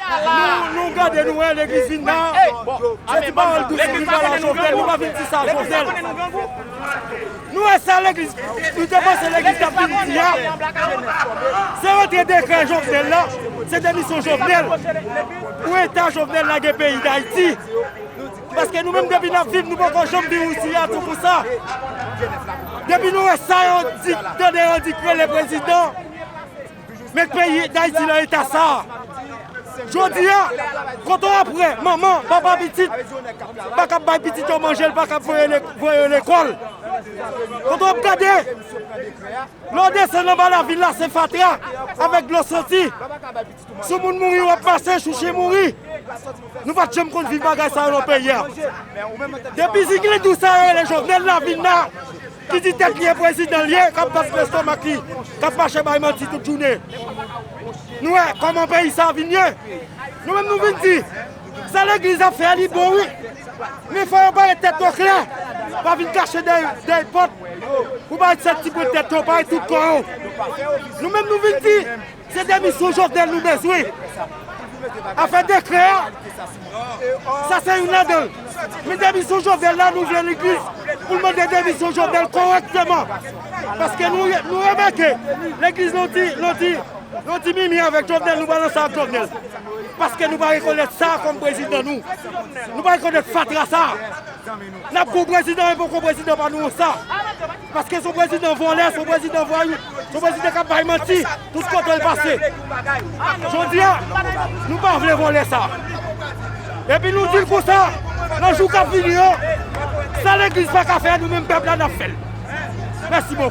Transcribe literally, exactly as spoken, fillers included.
Nou, nou gade, nou wè legliz vin la. Se ti pawòl dous nou vin pale a Jovenel, nou pa vin di sa a Jovenel. Nou wè sa legliz, nou te panse legliz t ap vin di a. Se rantre dekrè Jovenel la, se demisyon Jovenel. Pou eta Jovenel lage peyi Dayiti. Paske nou menm depi n ap viv, nou poko janm viv yon siyati konsa. Depi nou wè sa yo di, tande yo di k rele prezidan, men peyi Dayiti nan eta sa a. Jodi a, kote w ap wè manman, papa pitit pa kab bay pitit yo manje, l pa kab voye le- voye yo lekòl. Kote w ap gade, lè w desann anba lavil la, se fatra avèk dlo santi. Si moun mouri, w ap pase, chouche mouri. Nou pa t janm konn viv bagay sa yo nan peyi a. Depi zigridou sa yo rele Jovenel la vin la, ki di tèt li e prezidan l ye, k ap bat lestomak li, k ap mache bay manti tout jounen. Nou wè kòman peyi sa vin ye. Nou menm nou vin di, sa legliz ap fè a, li bon wi. Men fò yo pare tèt yo klè. Pa vin kache dèyè dèyè pòt. Ou pare sèt ti pwen tèt yo, pare tout kò yo. Nou menm nou vin di, se demisyon Jovenel nou bezwen. Afè dekrè a, sa se youn ladan l. Men demisyon Jovenel la, nou vle legliz pou l mande demisyon Jovenel kòrèkteman. Paske nou, nou remake, legliz nou di, nou di, nou di mimi avèk Jovenel, nou balanse ak Jovenel. Paske nou pa rekonèt sa kòm prezidan nou. Nou pa rekonèt fatra sa. N ap gon prezidan, men poko prezidan pa nou sa. Paske se yon prezidan vòlè, se yon prezidan vwayou, se yon prezidan k ap bay manti tout kote l pase. Jodi a, nou pa vle vòlè sa. Epi nou di l konsa, nan jou k ap vini yo, sa legliz pa ka fè a, nou menm pèp la n ap fè l. Mèsi bokou.